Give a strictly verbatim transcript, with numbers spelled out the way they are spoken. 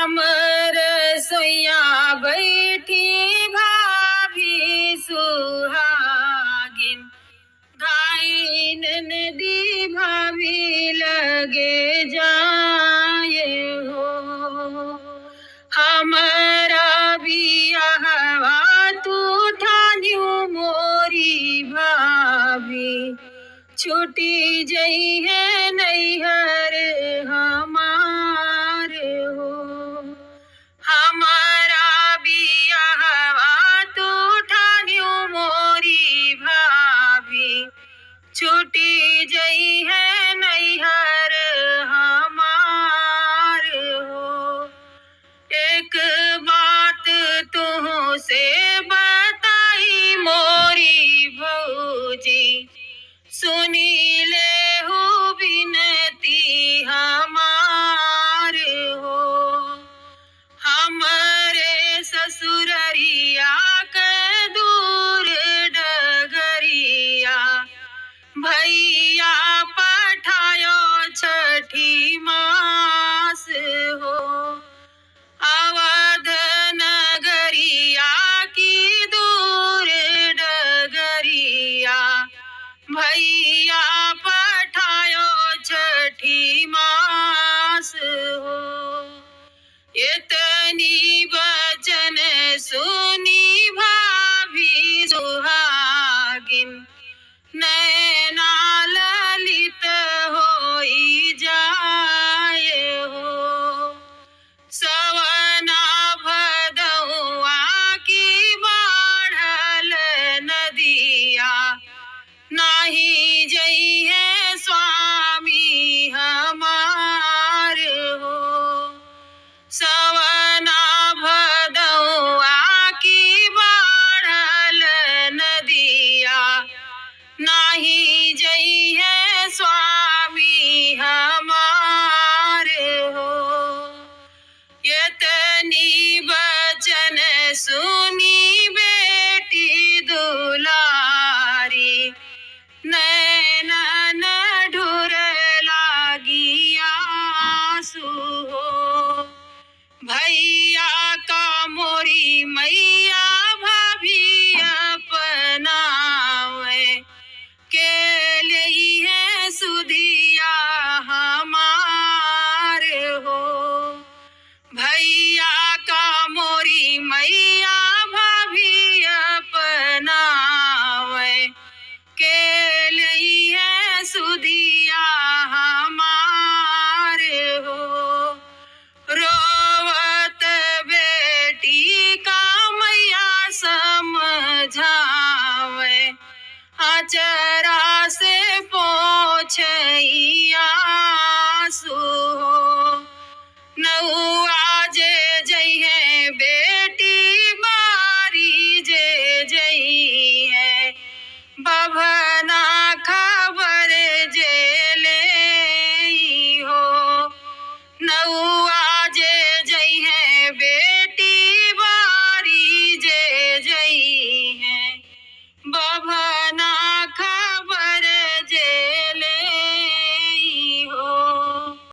हमर सैया बैठी भाभी सुहागिन, धाई ननदी भाभी लगे जाए हो। हमरा बियाहवा तू ठान्यू मोरी भाभी, छुटी जइहे नैहर हमार हो। हमरा बियाहवा तू ठान्यू मोरी भाभी, छुटी जइहे नैहर हमार हो। एक बात तुहसे बताई मोरी भौजी, सुनी लेहु बिनती हमार हो। हमरे ससुररिया के दूर डगरिया, भैया पठायो छठी मास हो। अवध नगरिया की दूर डगरिया, भैया पठायो छठी मास हो। इतनी वचन सुनी भाभी सुहागिन, नैना ललित होई जाए हो। सवना भदौआ की बाढ़ल नदिया, नाही जइहे स्वामी हमार हो। सवना भदौआ की बाढ़ल नदिया, नाही जइहे स्वामी हमार हो। यतनी वचन सुनी बेटी दुलारी, नैनन ढुर लागी आंसू हो। भैया का मोरी मैया भाभी अपनावे, के लेइहे सुधिया हमार हो। भैया का मोरी मैया भाभी अपनावे, के लेइहे सुधिया हमार हो। रोवत बेटी का मैया समझावे, अचरा से पोछे आंसू हो। नौआ जे जइहे बेटी बारी जे जइहे, बभ